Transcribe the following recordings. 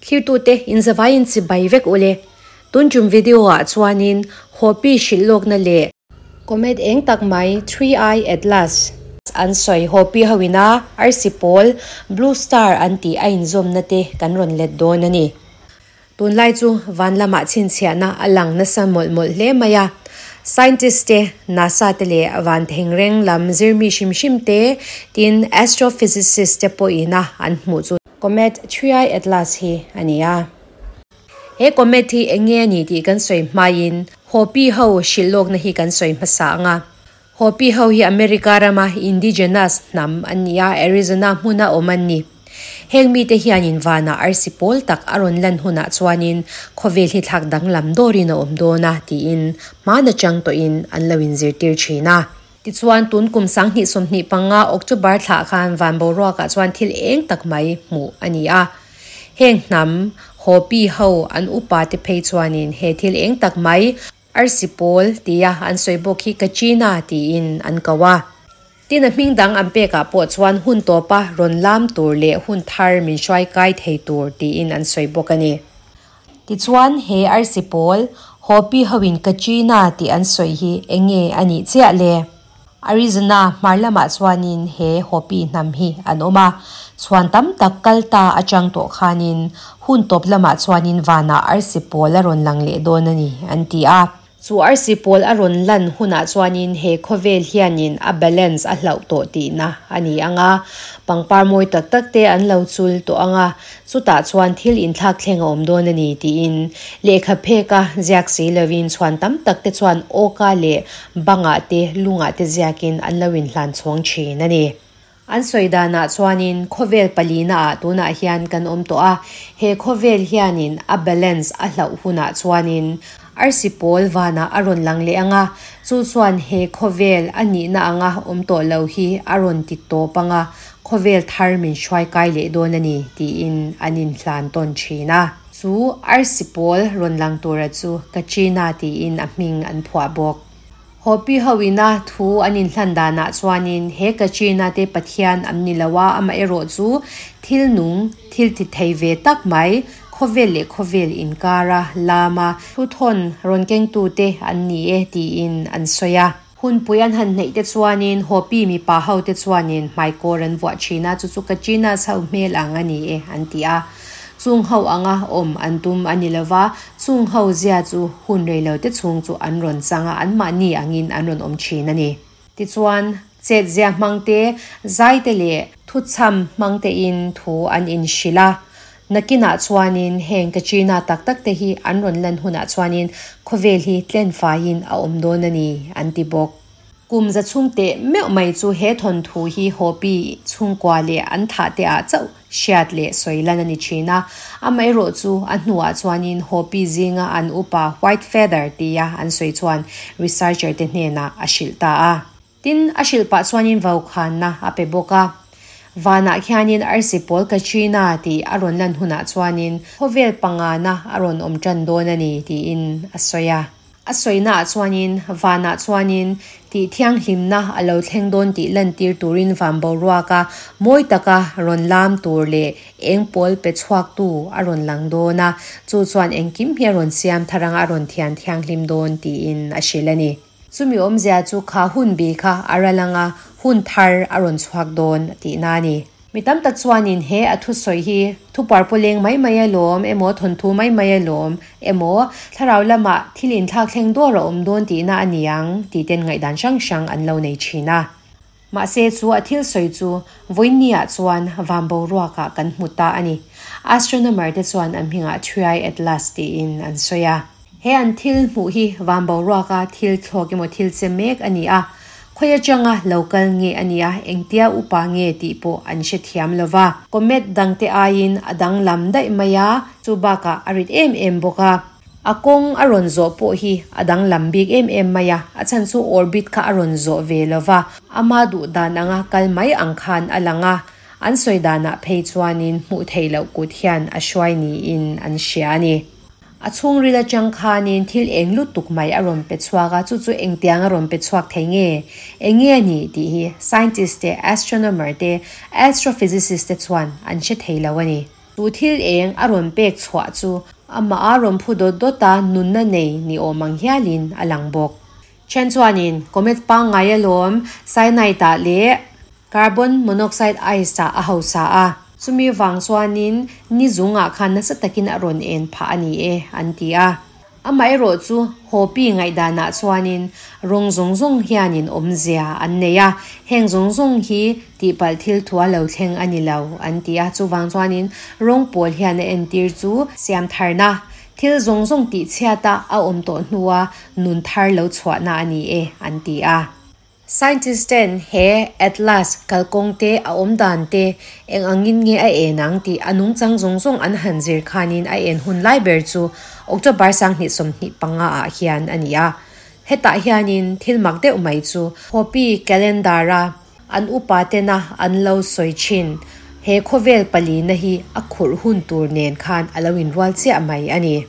Thirtute inzavaiin chibai vek ule. Tun tum video ah chuanin Hopi hrilh lawkna leh Comet eng tak mai Three Eye Atlas an sawi Hopi ho ina arsi pawl Blue Star an tih a inzawmna te kan rawn let dawn a ni. Tunlai chu van lamah chhinchhiahna a lang nasa mawlh mawlh hle mai a. Scientist te, NASA te leh van thengreng lam zirmi hrim hrim te, tin astrophysicist te pawhina an hmuh chu Comet Three-I Atlas hi a ni a. He comet hi eng nge a ni tih kan sawi hmain Hopi ho hrilh lawkna hi kan sawi hmasa ang a. Hopi ho hi America rama indigenous hnam an ni a, Arizona hmuna awm an ni. Heng mite hianin vanah arsi pawl tak a rawn lan hunah chuanin khawvel hi thlak danglam dawrin a awm dawn a tiin hmana chang tawhin an lo inzirtir thin a. Tichuan, tun kum 2025 October thlah khan van boruakah chuan thil eng tak mai hmuh a ni a. Heng hnam, Hopi ho an upa te phei chuanin he thil eng tak mai, Arsi pawl tia an sawi bawk hi Kachina tiin an ko a. Tin a hming dang an pekah pawh chuan hun tawpa rawn lam tur leh hun thar min hruai kai thei tur tiin an sawi bawk a ni. Tichuan he arsi pawl Hopi hoin Kachina tih an sawi hi eng nge a nih chiah le? Arizona hmar lamah chuanin he Hopi hnam hi an awm a, chhuan tam tak kal ta atang tawh khanin hun tawp lamah chuanin vanah arsi pawl a rawn lang leh dawn a ni an ti a. Chu arsi pawl a rawn lan hunah chuanin he khawvel hianin a balance a hlauh tawh tihna a ni ang a, pangpar mawi tak tak te an lo chul tawh ang a, Chutah chuan thil inthlak thleng a awm dawn a ni tiin lehkha pheka ziak si lovin chhuan tam tak te chuan awka leh bangah te lungah te ziakin an lo inhlan chhawng thin a ni. An sawi danah chuanin khawvel palina ah tunah hian kan awm tawh a, he khawvel hianin a balance a hlauh hunah chuanin arsi pawl vanah a rawn lang leh ang a, chu chuan he khawvel a nihna anga awm tawh lo hi a rawn ti tawp ang a, Khawvel thar min hruai kai leh dawn a ni, tiin an inhlan tawn thin a. Chu arsi pawl rawn lang tura chu Kachina tiin a hming an phuah bawk. Hopi ho ina thu an inhlan danah chuanin he Kachina te Pathian an ni lo a, amaherawh chu thil nung, thil ti thei ve tak mai, khawvel leh khawvel inkara lama thuthawn rawn kengtute an ni e tiin an sawi a. Hunpui an han hneih te chuanin Hopi mipa ho te chuanin hmaikawr an vuah thin a, chu chu Kachinas ho hmel ang a ni e an ti a. Chung ho anga awm an tum a ni lova, chung ho zia chu hun rei lo te chhung chu an rawn chang a, anmahni angin an rawn awm thin a ni. Tichuan, chet zia hmang te, zai te leh thuchham hmang tein thu an inhrilh a. Nakinah chuanin heng Kachina tak tak te hi an rawn lan hunah chuanin khawvel hi tlen faiin a awm dawn a ni, an ti bawk. Kum za chhung teh meuh mai chu he thawnthu hi Hopi chhungkua leh an thah te ah chauh hriat leh sawi lan a ni thin a. Amaherawh chu a hnuah chuanin Hopi zinga an upa White Feather tia an sawi chuan researcher te hnenah a hrilh ta a. Tin, a hrilh pah chuanin vaukhanna a pe bawk a. Vanah khianin arsi pawl Katrina tih a rawn lan hunah chuanin khawvel pangana a rawn awm tan dawn a ni tiin a sawi a. A sawinaah chuanin vanah chuanin tih thianghlimna a lo thleng dawn tih lantir turin van boruaka mawi taka rawn lam tur leh eng pawl pe chhuaktu a rawn lang dawn a, chu chuan engkim hi a rawn siam thar anga a rawn thian thianghlim dawn tiin a hrilh a ni. Chumi awmzia chu kha hun bi kha a ral anga hun thar a rawn chhuak dawn tihna a ni. Mi tam tak chuanin he a thusawi hi thupuar pawleng mai mai a lawm emaw thawnthu mai mai a lawm emaw thlarau lamah thil inthlak thleng dawr a awm dawn tihna a ni ang tih ten ngaihdan hrang hrang an lo nei thin a. Mahse chu a thil sawi chu vawiinniah chuan van boruakah kan hmu ta a ni. Astronomer te chuan an hmingah Thriai Atlas tiin an sawi a. He an thil hmuh hi van boruaka thil thlawk emaw thil che mek a ni a, khawi atanga lo kal nge a nia, engtia upa nge tih pawh an hre thiam lo va. Comet dangte aiin a danglam daih mai a, chu bakah a rit em em bawk a. A kawng a rawn zawh pawh hi a danglam bik em em mai a, a chhan chu orbit kha a rawn zawh ve lo va, ama duh dan anga kal mai ang khan a lang a, an sawi danah phei chuanin hmuh theih loh kut hian a hruai niin an hria a ni. A chhungril atang khanin thil eng lutuk mai a rawn pe chhuak a, chu chu engtiang a rawn pe chhuak thei nge? Eng nge a nih tih hi scientist te, astronomer te, astrophysicist te chuan an hre thei lo a ni. Chu thil eng a rawn pek chhuah chu amah a rawn phu dawt dawt a, nunna nei ni awm ang hialin a lang bawk. Then chuanin comet pangngai alawm cyanide ah leh Carbon monoxide ice ah a hausa a, chumi vang chuanin ni zungah khan nasa takin a rawn en phah a ni e, an ti a. Amaherawh chu Hopi ngaihdanah chuanin rawng zawng zawng hianin awmzia an nei a, heng zawng zawng hi tihpalh thil thua lo thleng a ni lo, an ti a. Chuvang chuanin rawng pawl hian a entir chu siamtharna, thil zawng zawng tihchhiata a awm tawh hnua nun thar lo chhuahna a ni e, an ti a. Scientist ten he atlas kalkawng te a awm dan te eng angin nge a en ang tih a nungchang zawng zawng an han zir khanin a en hun lai ber chu October 2025 ah hian a ni a. Hetah hianin thil mak deuh mai chu Hopi calendar a an upa tena an lo sawi thin he khawvel palina hi a khurh hun tur nen khan a lo inrual chiah mai a ni.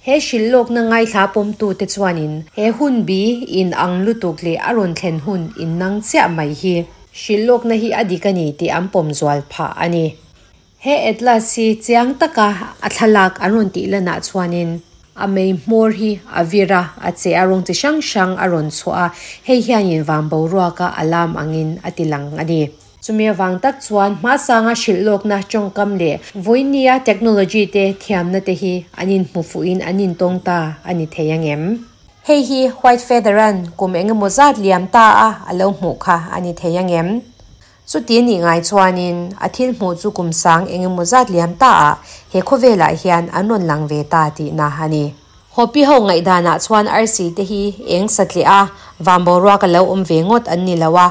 He hrilhlawkna ngaithla pawmtute chuanin he hun bi in ang lutuk leh a rawn thlen hun in nang chiah mai hi hrilhlawkna hi a dik a ni tih an pawm zual phah a ni. He atlas hi chiang taka a thlalak an rawn tih lanah chuanin a mei hmawr hi a vir a, a che a rawng chi hrang hrang a rawn chhuah a, hei hianin van boruaka a lam angin a ti lang a ni. Chumi avang tak chuan hmasanga hrilhlawkna tawngkam leh vawinia technology te thiamna te hi an inhmu fuhin an intawng ta a ni thei ang em? Hei hi White Feather-a'n kum eng emaw zat liam ta a a lo hmuh kha a ni thei ang em? Chuti nih ngai chuanin a thil hmuh chu kum sang eng emaw zat liam ta ah he khawvelah hian an rawn lang ve ta tihna a ni. Hopi ho ngaihdanah chuan arsi te hi eng satliah a, van boruak a lo awm ve ngawt an ni lo a,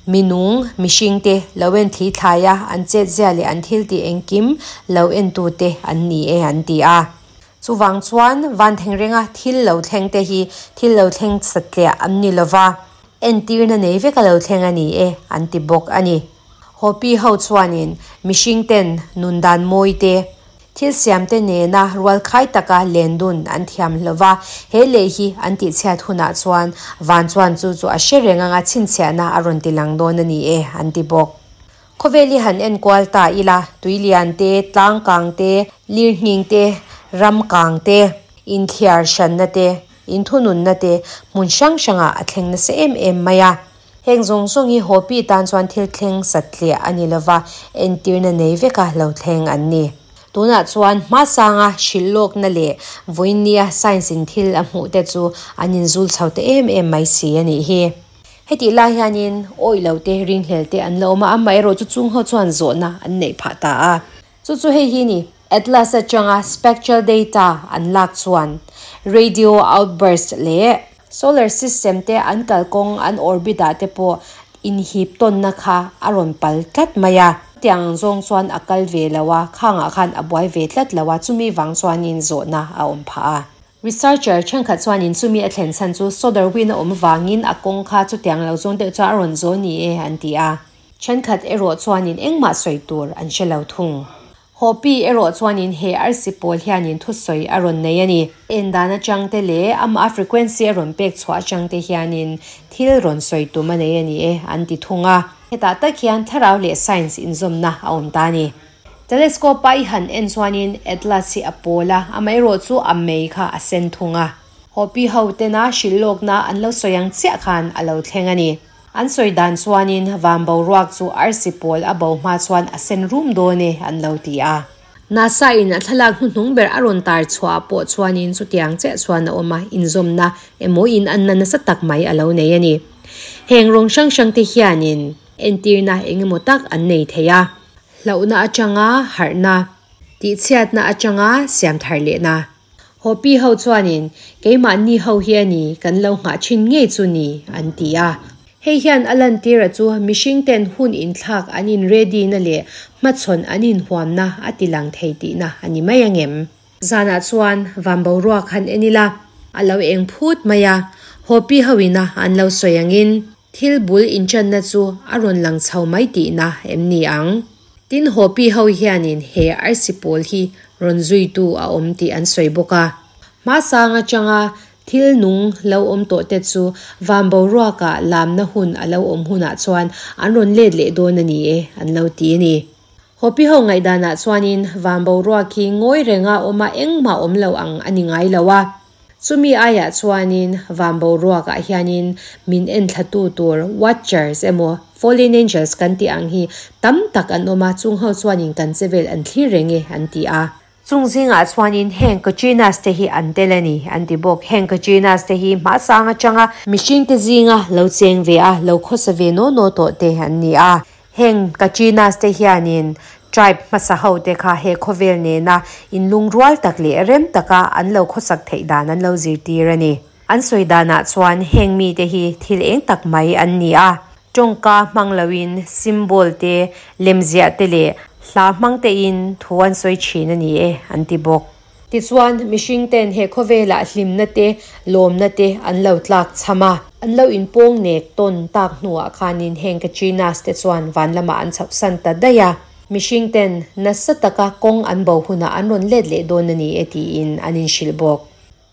minung, mihring te lo en thli thlai a, an chetzia leh an thil tih engkim lo entu te an ni e an ti a. Chuvang chuan van thengrenga thil lo thleng te hi thil lo thleng satliah an ni lo va, entirna nei vek a lo thleng a ni e an ti bawk a ni. Hopi ho chuanin mihring ten nundan mawi te, Thil siamte nena rualkhai taka len dun an thiam hlo va, he lei hi an tihchhiat hunah chuan van chuan chu chu a hre reng anga chhinchhiahna a rawn ti lang dawn a ni e, an ti bawk. Khawvel hi han enkual ta ila, tuilian te, tlang kang te, lirnghing te, ram kang te, inthiar hranna te, inthununna te hmun hrang hrangah a thleng nasa em em mai a. Heng zawng zawng hi Hopi tan chuan thil thleng satliah a ni lova, entirna nei veka lo thleng an ni. Tunah chuan hmasanga hrilhlawkna leh vawinia science in thil a hmuh te chu an inzul chho ta em em mai si a nih hi. Hetih lai hianin awih lo te, ringhlel te an la awm a, amaherawh chu chung ho chuan zawhna an neih phah ta a. Chu chu hei hi ni, Atlas atanga spectral data an lak chuan radio outburst leh solar system te an kalkawng an orbit ah te pawh inhip tawnna kha a rawn pal tlat mai a. Tiang zawng chuan a kal ve lo a, khangah khan a buai ve tlat lo a, chumi vang chuanin zawhna a awm phah a. Researcher thenkhat chuanin chumi a thlen chhan chu solar wind a awm vangin a kawng kha chutiang lo zawng deuh chuan a rawn zawn ni e an ti a. Thenkhat erawh chuanin engmah sawi tur an hre lo thung. Hopi erawh chuanin he arsi pawl hianin thusawi a rawn nei a ni. En dan atang te leh amah a frequency a rawn pek chhuah atang te hianin thil rawn sawi tum a nei a ni e an ti thung a. Hetah tak hian thlarau leh science inzawmna a awm ta a ni. Telescope a i han en chuanin atlas hi a pawl a, amaherawh chu a mei kha a sen thung a. Hopi ho tena hrilhlawkna an lo sawi ang chiah khan a lo thleng a ni. An sawi dan chuanin van boruak chu arsi pawl a bo hma chuan a sen rum dawn e an lo ti a. NASA in a thlalak hnuhnung ber a rawn tar chhuah pawh chuanin chutiang chiah chuan a awm a, inzawmna emaw in anna nasa tak mai a lo nei a ni. Heng rawng hrang hrang te hianin entirna eng emaw tak an nei thei a, hlauhna atanga harhna, tihchhiatna atanga siam thar lehna. Hopi ho chuanin, Keimahni ho hi a ni, kan lo nghah thin ngei chu ni, an ti a. Hei hian a lantira chu mihring ten hun inthlak an in ready na leh hmachhawn an inhuamna a ti lang thei tihna a ni mai angem? Zanah chuan van boruak han en ila, a lo eng phut mai a, Hopi ho ina an lo sawi angin thil bul inchanna chu a rawn lang chho mai tihna em ni ang? Tin, Hopi ho hianin he arsi pawl hi rawn zuitu a awm tih an sawi bawk a. Hmasang atanga thil nung lo awm tawh te chu van boruakah lamna hun a lo awm hunah chuan an rawn let leh dawn a ni e, an lo ti a ni. Hopi ho ngaihdanah chuanin van boruak hi ngawi renga awma engmah awm lo ang a ni ngai lo a. Chumi aiah chuanin van boruakah hianin min enthlatu tur watchers emaw fallen angels kan tih ang hi tam tak an awm a, chung ho chuanin kan che vel an thlir reng e an ti a. Chung zingah chuanin heng Kachinas te hi an tel a ni an ti bawk. Heng Kachinas te hi hmasang atanga mihringte zinga lo cheng ve a, lo khawsa ve naw naw tawh te an ni a. Heng Kachinas te hianin tribe hmasa ho te kha he khawvel nena inlungrual tak leh rem taka an lo khawsak theih dan an lo zirtir a ni. An sawi danah chuan heng mite hi thil eng tak mai an ni a, tawngka hmang loin symbol te, lemziah te leh hla hmang tein thu an sawi thin a ni e, an ti bawk. Tichuan, mihring ten he khawvelah hlimna te, lawmna te an lo tlak cham a. An lo inpawng nek tawn tak hnuah khanin heng Kachinas te chuan van lamah an chhohsan ta daih a. Mihring ten nasa taka kawng an bo hunah an rawn let leh dawn a ni e tiin an inhrilh bawk.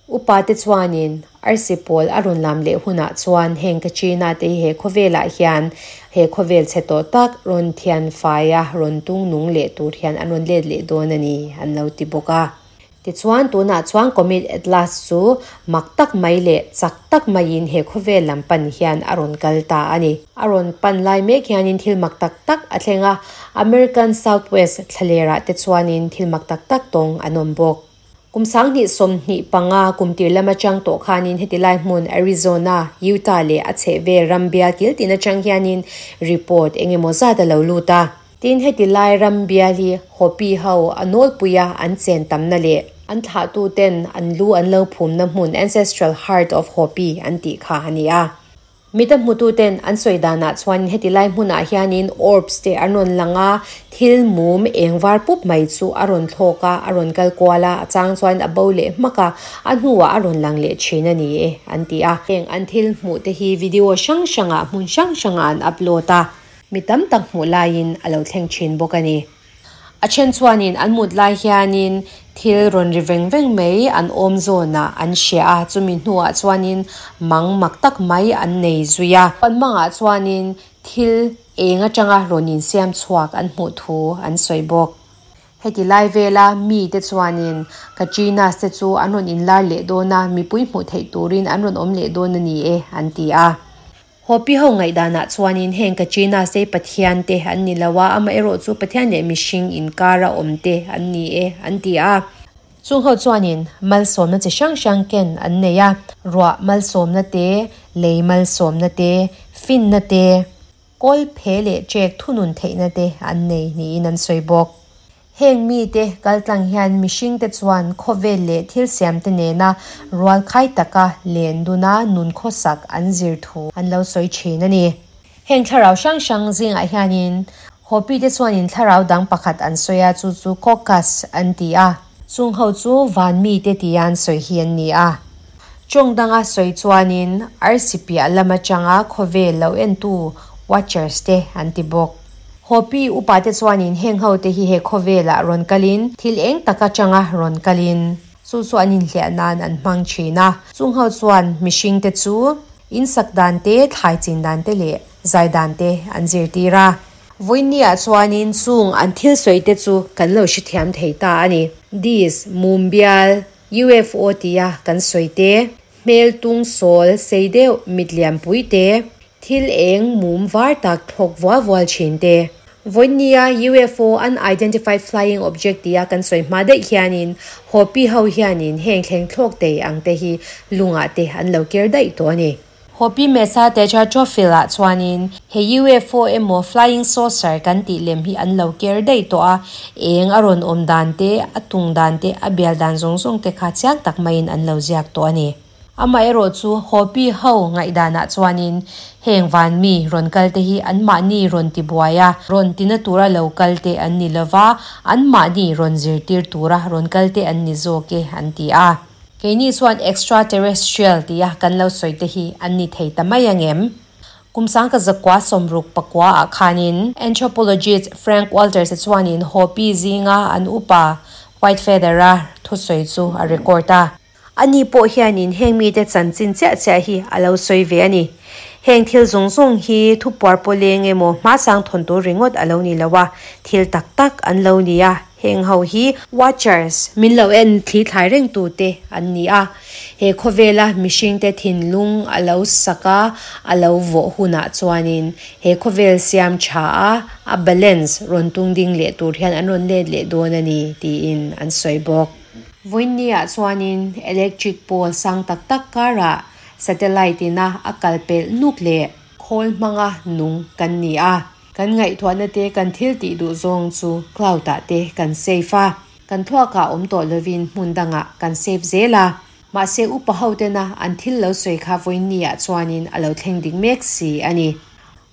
Upa te chuanin arsi pawl a rawn lam leh hunah chuan heng Kachina te hi he khawvelah hian he khawvel chhe tawh tak rawn thian fai a, rawn tung nung leh tur hian an rawn let leh dawn a ni an lo ti bawk a. Tichuan tunah chuan Comet Atlas chu mak tak mai leh chak tak maiin he khawvel lam pan hian a rawn kal ta a ni. A rawn pan lai mek hianin thil mak tak tak a thleng a, American Southwest thlalerah te chuanin thil mak tak tak tawng an awm bawk. Kum 2025 kum tir lam atang tawh khanin heti lai hmun Arizona, Utah leh a chhehvel ram bial kil tin atang hianin report engemaw zat a lo lut a. Tin heti lai ram bial hi Hopi ho a nawlpuia an chen tamna leh an thlahtu ten an lu an lo phumna hmun Ancestral Heart of Hopi an tih kha a ni a. Mita hmututen an sawi danah chuan heti lai hmunah hianin orbs te an rawn lang a, thil mum eng var pup mai chu a rawn thlawk a, a rawn kal kual a, a chang chuan a bo leh hmak a, a hnuah a rawn lang leh thin a ni e an ti a. Heng an thil hmuh te hi video hrang hrangah hmun hrang hrangah an upload a, mi tam tak hmuh laiin a lo thleng thin bawk a ni. A then chuanin an mut lai hianin thil rawn ri veng veng mai an awm zawnah an hria a, chumi hnuah chuanin mang mak tak mai an nei zui a. An mangah chuanin thil eng atanga rawn insiam chhuak an hmuh thu an sawi bawk. Heti lai vela mite chuanin Kachinas te chu an rawn inlar leh dawn a, mipui hmuh theih turin an rawn awm leh dawn a ni e an ti a. Hopi ho ngaihdanah chuanin heng Kachinas te hi Pathian te an ni lo a, amaherawh chu Pathian leh mihring inkara awm te an ni e an ti a. Chung ho chuanin malsawmna chi hrang hrang ken an nei a, ruah malsawmna te, lei malsawmna te, finna te, kawl phe leh ṭek thunun theihna te an nei niin an sawi bawk. Heng mite kaltlang hian mihringte chuan khawvel leh thil siamte nena rualkhai taka len duna nun khawsak an zir thu an lo sawi thin a ni. Heng thlarau hrang hrang zingah hianin Hopi-te chuanin thlarau dang pakhat an sawi a, chu chu Caucus an ti a. Chung ho chu van mite tia an sawi hi an ni a. Tawng danga sawi chuanin arsi piah lam atanga khawvel lo entu watchers te an ti bawk. Hopi upate chuanin heng ho te hi he khawvelah rawn kalin thil eng tak atanga rawn kalin chu chu an inhliah nan an hmang thin a. Chung ho chuan mihring te chu insak dan te, thlai chin dan te leh zai dan te an zirtir a. Vawinia chuanin chung an thil sawi te chu kan lo hrethiam thei ta a ni. Dis, mumbial, UFO tia kan sawi te, hmel tung sawl sei deuh mit lian pui te, thil eng mum var tak thlawk vual vual thin te. Vawinia UFO Unidentified Flying Object tia kan sawi hma daih hianin Hopi ho hianin heng thleng thlawk thei ang te hi lungah te an lo ker daih tawh a ni. Hopi Mesa Teja Trophy ah chuanin he UFO emaw Flying Saucer kan tih lem hi an lo ker daih tawh a, eng a rawn awm dan te, a tung dan te, a bial dan zawng zawng te kha chiang tak maiin an lo ziak tawh a ni. Amaherawh chu Hopi ho ngaihdanah chuanin heng van mi rawn kal te hi anmahni rawn ti buai a, rawn tina tura lo kal te an ni lova, anmahni rawn zirtir tura rawn kal te an ni zawk e an ti a. Keini chuan extraterrestrial tia kan lo sawi te hi an ni thei ta mai angem? Kum 1969 ah khanin anthropologist Frank Walters a chuanin Hopi zinga an upa White Feather-a thusawi chu a record a. Ani pawh hianin heng mite chanchin chiah chiah hi a lo sawi ve a ni. Heng thil zawng zawng hi thupuar pawleng emaw hmasang thawn tur ringawt a lo ni lo a, thil tak tak an lo ni a, heng ho hi Watchers, min lo en thli thlai reng tute an ni a, he khawvela mihringte thinlung a lo sak a, a lo vawh hunah chuanin he khawvel siam tha a, a balance rawn tung ding leh tur hian an rawn let leh dawn a ni tiin an sawi bawk. Vawiinniah chuanin electric pole sang tak tak karah satellite ina a kal pelh nuk leh khawl hmanga nung kan ni a. Kan ngaihtuahna te kan thil tih duh zawng chu cloud ah te kan save a, kan thluakah awm tawh lovin hmun dangah kan save zel a. Mahse upa ho tena an thil lo sawi kha vawiinniah chuanin a lo thleng dik mek si a ni.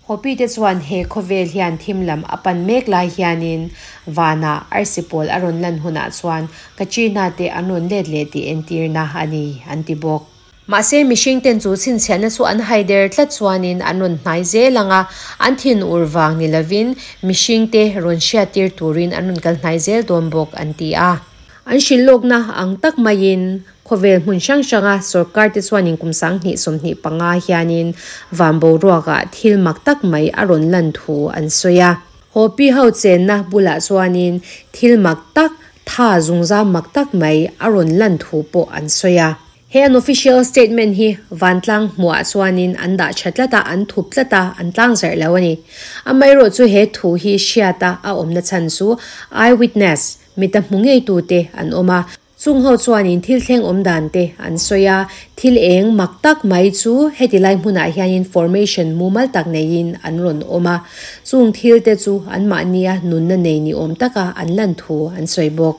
Hopi te chuan he khawvel hian thim lam a pan mek lai hianin vanah arsi pawl a rawn lan hunah chuan Kachina te an rawn let leh tih entirna a ni an ti bawk. Mahse mihring ten chu chhinchhiahna chu an hai der tlat chuanin an rawn hnai zel ang a, an thin ur vang ni lovin mihring te rawn hriattir turin an rawn kal hnai zel dawn bawk an ti a. An hrilhlawkna ang tak maiin Khawvel hmun hrang hranga sorkar te chuanin kum 2025 hianin van boruakah thil mak tak mai a rawn lan thu an sawi a. Hopi ho chenna bulah chuanin thil mak tak, tha zungzam mak tak mai a rawn lan thu pawh an sawi a. He an official statement hi vantlang hmuhah chuanin an dah tha tlat a, an thup tlat a, an tlang zarh lo a ni. Amaherawhchu chu he thu hi hriata a awmna chhan chu eyewitness, mita hmu ngeitute an awm a. Chung ho chuanin thil thleng awm dan te an sawi a, thil eng mak tak mai chu heti lai hmunah hianin formation mumal tak neiin an rawn awm a, chung thil te chu anmahnia nunna nei ni awm taka an lan thu an sawi bawk.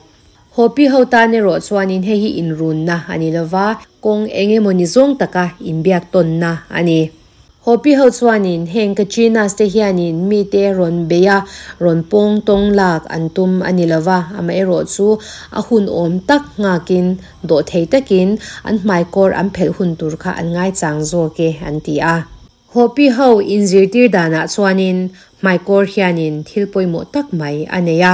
Hopi ho tan erawh chuanin hei hi inrunna a ni lova, kawng eng emaw ni zawng taka inbiak tawnna a ni. Hopi ho chuanin heng Kachinas te hianin mite rawn bei a, rawn pawng tawng lak an tum a ni lova, amaherawhchu a hun awm tak nghakin dawhthei takin an hmaikawr an phelh hun tur kha an ngaichang zawk e an ti a. Hopi ho inzirtir danah chuanin hmaikawr hianin thil pawimawh tak mai a nei a,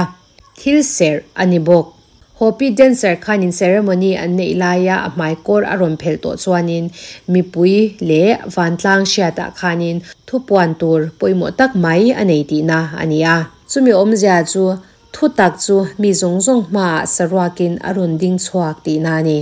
thil serh a ni bawk. Hopi dancer khanin ceremony an neih laia a hmaikawr a rawn phelh tawh chuanin mipui leh vantlang hriatah khanin thupuan tur pawimawh tak mai a nei tihna a ni a. Chumi awmzia chu thu tak chu mi zawng zawng hmaah saruakin a rawn ding chhuak tihna a ni.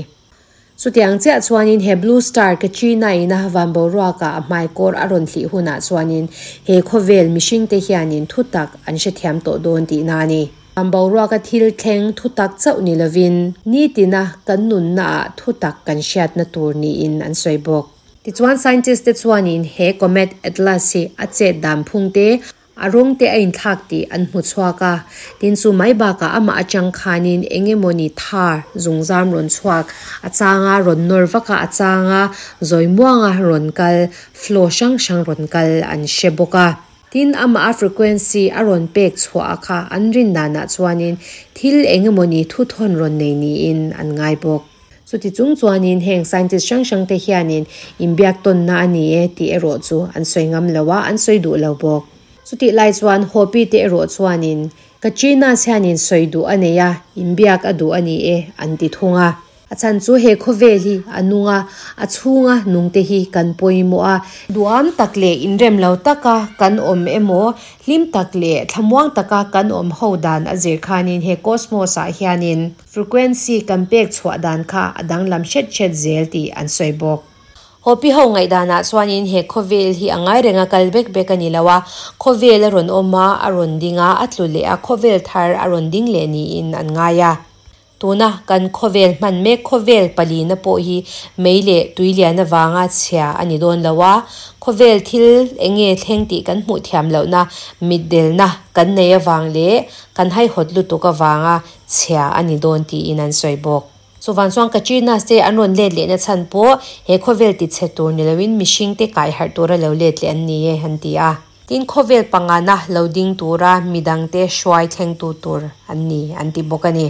Chutiang chiah chuanin he Blue Star Katrina ina van boruakah a hmaikawr a rawn hlih hunah chuanin he khawvel mihringte hianin thutak an hrethiam tawh dawn tihna a ni. Van boruaka thil thleng thutak chauh ni lovin nitina kan nunnaah thutak kan hriatna tur niin an sawi bawk. Tichuan scientist te chuanin he Comet Atlas hi a chet dan phung te, A rawng te a inthlak tih an hmu chhuak a, tin chu mai bakah amah atang khanin eng emawni tha zungzam rawn chhuak, a changa rawn nawr vak a, a changa zawi muanga rawn kal, flow hrang hrang rawn kal an hre bawk a. Tin, amah a frequency a rawn pek chhuah a kha an rin danah chuanin thil eng emawni thuthawn rawn nei niin an ngai bawk. Chuti chung chuanin heng scientist hrang hrang te hianin inbiak tawnna a ni e tih erawh chu an sawi ngam lo a, an sawi duh lo bawk. Chutih lai chuan Hopi te erawh chuanin Katrinas hianin sawi duh a nei a, inbiak a duh a ni e an ti thung a. A chhan chu he khawvel hi a nung a, a chhunga nungte hi kan pawimawh a. Duham tak leh inrem lo taka kan awm emaw, hlim tak leh thlamuang taka kan awm ho dan a zir khanin he cosmos-ah hianin Frequency kan pek chhuah dan kha a danglam hret hret zel tih an sawi bawk. Hopi ho ngaihdanah chuanin he khawvel hi a ngai reng a kal bek bek a ni lo a, khawvel a rawn awm a, a rawn ding a, a tlu leh a, khawvel thar a rawn ding leh niin an ngai a. Tuna kan khawvel hman mek khawvel palina pawh hi mei leh tui lian avanga chhia a ni dawn lo a, khawvel thil eng nge thleng tih kan hmuh thiam lohna mitdelna kan nei avang leh kan haihawt lutuk avanga chhia a ni dawn tiin an sawi bawk. Chuvang chuan Katrinas te an rawn let lehna chhan pawh he khawvel ti chhe tur ni loin mihring te kai harh tura lo let leh an ni e an ti a. Tin khawvel pangana lo ding tura midang te hruai thlengtu tur an ni an ti bawk a ni.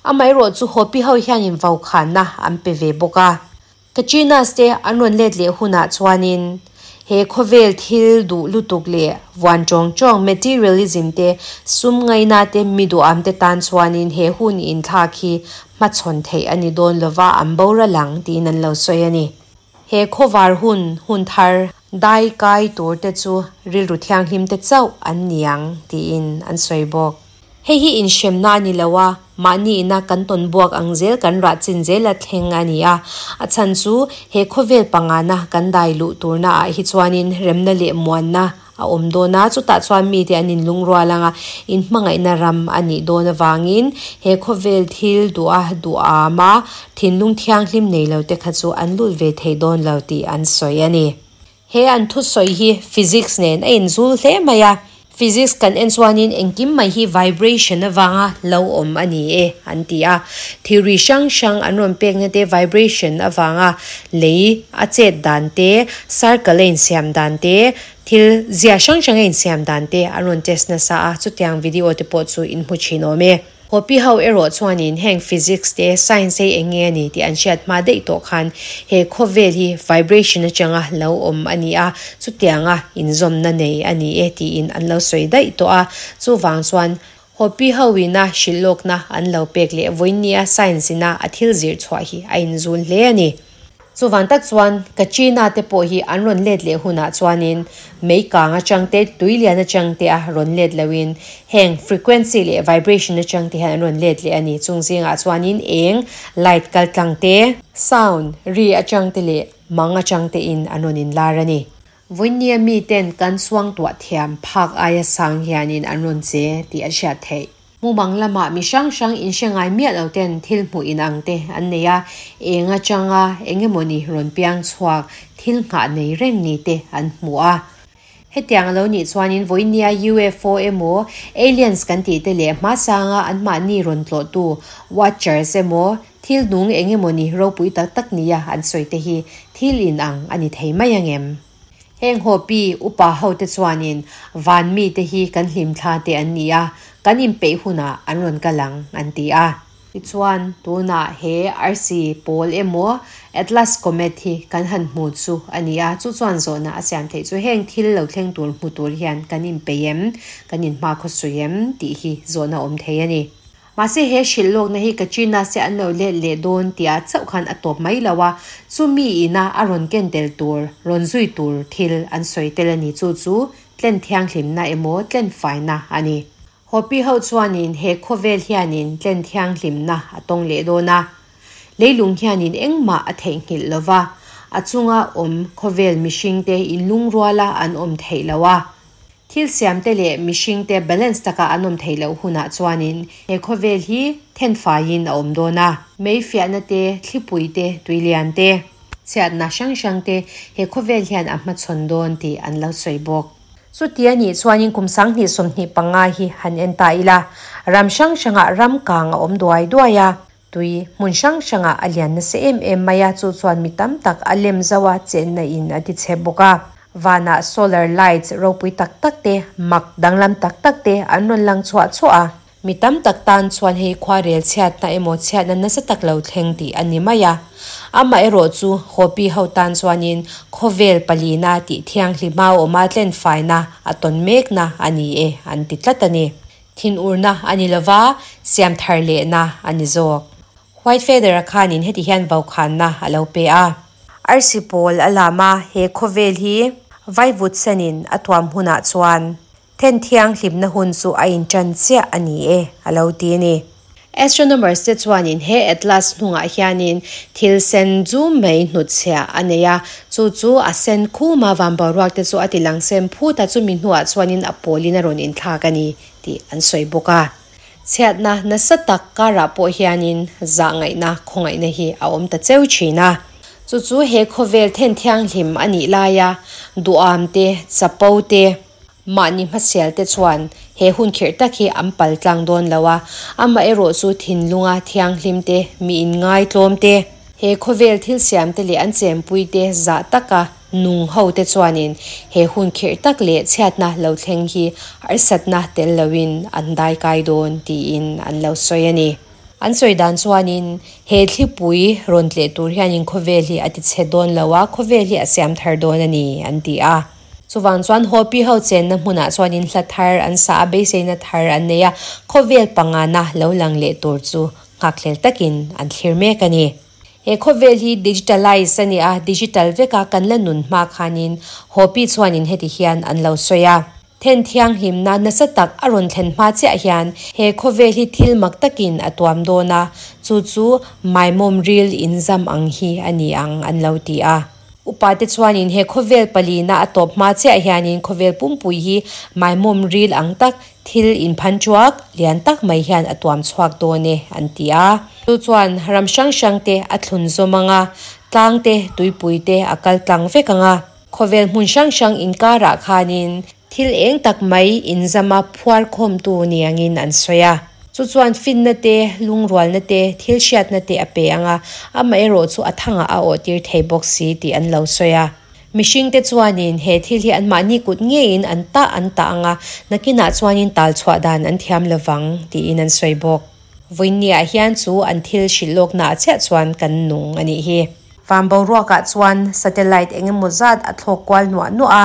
Amaherawh chu Hopi ho hianin vaukhanna an pe ve bawk a. Katrinas te an rawn let leh hunah chuanin. He khawvel thil duh lutuk leh vuan chawng chawng, materialism, te, sum ngaina te, mi duham te tan chuanin he hun inthlak hi hmachhawn theih a ni dawn lova an boral ang tiin an lo sawi a ni. He khawvar hun, hun thar, dai kai tur te chu rilru thianghlim te chauh an ni ang tiin an sawi bawk. Hei hi inhremna a ni lo a, mahni ina kan tawn buak ang zel kan rah chin zel a thleng a ni a. A chhan chu he khawvel pangana kan dai luh turna ah hi chuanin remna leh muanna a awm dawn a, chutah chuan mite an inlungrual anga inhmangaihna ram a nih dawn avangin he khawvel thil duha duhama thinlung thianghlim nei lo te kha chu an lut ve thei dawn lo tih an sawi a ni. He an thusawi hi physics nen a inzul hle mai a, physics kan en chuanin engkim mai hi vibration avanga lo awm a ni e an ti a. Theory hrang hrang an rawn pekna te vibration avanga lei a chet dan te, circle a insiam dan te, thil zia hrang hrang a insiam dan te an rawn test nasa a, chutiang video te pawh chu in hmu thin awm e. Hopi ho erawh chuanin heng physics te science hei eng nge a ni tih an hriat hma daih tawh khan he khawvel hi vibration atanga lo awm a ni a, chutianga inzawmna nei a ni e tiin an lo sawi daih tawh a. Chuvang chuan Hopi ho ina hrilh lawkna an lo pek leh vawinia science ina a thil zir chhuah hi a inzul hle a ni. Chuvang tak chuan Kachina te pawh hi an rawn let leh hunah chuanin mei kang atang te, tui lian atang te a rawn let loin heng frequency leh vibration atang te hian an rawn let leh a ni. Chung zingah chuanin eng, light kal tlang te, sound, ri atang te leh mang atang te in an rawn inlar a ni. Vawinia miten kan suangtuah thiam phak aia sang hianin an rawn che tih a hriat theih. Mumang lamah mi hrang hrang inhre ngai miah lo ten thil hmuh inang te an nei a, eng atanga eng emawni rawn piang chhuak thil nghah nei reng ni te an hmu a. Hetiang a lo nih chuanin vawinia UFO emaw aliens kan tih te leh hmasanga anmahni rawn tlawhtu watchers emaw thil nung eng emawni ropui tak tak nia an sawi te hi thil inang a ni thei mai angem? Heng Hopi upa hote chuanin van mite hi kan hlimthla te an ni a, kan inpeih hunah an rawn kal ang an ti a. Tichuan, tunah he arsi pawl emaw Atlas Comet hi kan han hmu chu a ni a, chu chuan zawhna a siam theih chu heng thil lo thleng tur hmu tur hian kan inpeih em, kan inhmakhaw sawi em tih hi zawhna awm thei a ni. Mahse he hrilh lawkna hi Katrina se an lo let leh dawn tia chauh khan a tawp mai lo a, chu mi ina a rawn ken tel tur, rawn zui tur thil an sawi tel a ni. Chu chu tlen thianghlimna emaw tlen faina a ni. Hopi ho chuanin he khawvel hianin tlen thianghlimna a tawng leh dawn a, leilung hianin engmah a theihnghilh lo va, a chunga awm khawvel mihringte inlungruala an awm theih lo a. Thil siamte leh mihringte balance taka an awm theih loh hunah chuanin he khawvel hi thenfaiin a awm dawn a. Mei fiahna te, thlipui te, tuilian te, chhiatna hrang hrang te he khawvel hian a hmachhawn dawn tih an lo sawi bawk. Chuti a nih chuanin kum 2025 hi han en ta ila, ram hrang hrangah ram kang a awm duai duai a, tui hmun hrang hrangah a lian nasa em em mai a, chu chuan mi tam tak a lem zauh a, chenna in a ti chhe bawk a. Vanah solar lights ropui tak tak te, mak danglam tak tak te an rawn lang chhuah chhuah a. Mi tam tak tan chuan hei khuarel chhiatna emaw chhiatna nasa tak lo thleng tih a ni mai a. Amaherawh chu Hopi ho tan chuanin khawvel palina tih thianghlima awma tlenfaina a tawn mekna a ni e an ti tlat a ni. Thinurna a ni lova, siam thar lehna a ni zawk. White Feather-a khanin heti hian vaukhânna a lo pe a. Arsi pawl a lam a, he khawvel hi vaivut senin a tuam hunah chuan then thianghlimna hun chu a inṭan chiah a ni e, a lo ti a ni. Astronomers te chuanin he atlas hnungah hianin thil sen zum mai hnutchhiah a nei a, chu chu a sen khum a, van boruak te chu a ti lang sem phut a, chumi hnuah chuanin a pawlin a rawn inthlak a ni tih an sawi bawk a. Chhiatna nasa tak karah pawh hianin zahngaihna khawngaihna hi a awm ta cheu thin a. Chu chu he khawvel then thianghlim a nih laia duham te, chapo te, mahni hmasial te chuan he hun khirh tak hi an pal tlang dawn lo a. Amaherawh chu thinlunga thianghlim te, mi inngai tlawm te, he khawvel thil siam te leh an chenpui te zah taka nung ho te chuanin he hun khirh tak leh chhiatna lo thleng hi harsatna tel loin an dai kai dawn tiin an lo sawi a ni. An sawi dan chuanin he thlipui rawn tleh tur hianin khawvel hi a ti chhe dawn lo a, khawvel hi a siam thar dawn a ni an ti a. Chuvang chuan Hopi ho chenna hmunah chuanin hla thar an sa a, beiseina thar an nei a, khawvel pangana lo lang leh tur chu nghakhlel takin an thlir mek a ni. He khawvel hi digitalize a ni a, digital veka kan la nun hma khanin Hopi chuanin heti hian an lo sawi a. Then thianghlimna nasa tak a rawn thlen hma chiah hian he khawvel hi thil mak takin a tuam dawn a, chu chu maimawm ril inzam ang hi a ni ang an lo ti a. Upa te chuanin he khawvel palina a tawp hma chiah hianin khawvel pumpui hi maimawm ril ang tak thil inphan chuak lian tak mai hian a tuam chhuak dawn e an ti a. Chu chuan ram hrang hrang te a thlun zawm ang a, tlang te tuipui te a kal tlang vek ang a. Khawvel hmun hrang hrang inkarah khanin thil eng tak mai inzama phuar khawmtu niangin an sawi a. Chu chuan finna te, lungrualna te, thil hriatna te a pe ang a, amaherawh chu a thangah a awhtir thei bawk si tih an lo sawi a. Mihringte chuanin he thil hi anmahni kut ngeiin an tah an tah ang a, nakinah chuanin tal chhuah dan an thiam lovang tiin an sawi bawk. Vawiinniah hian chu an thil hrilh lawknaah chiah chuan kan nung a nih hi. Van boruakah chuan satellite eng emaw zat a thlawk kual nuah nuah a,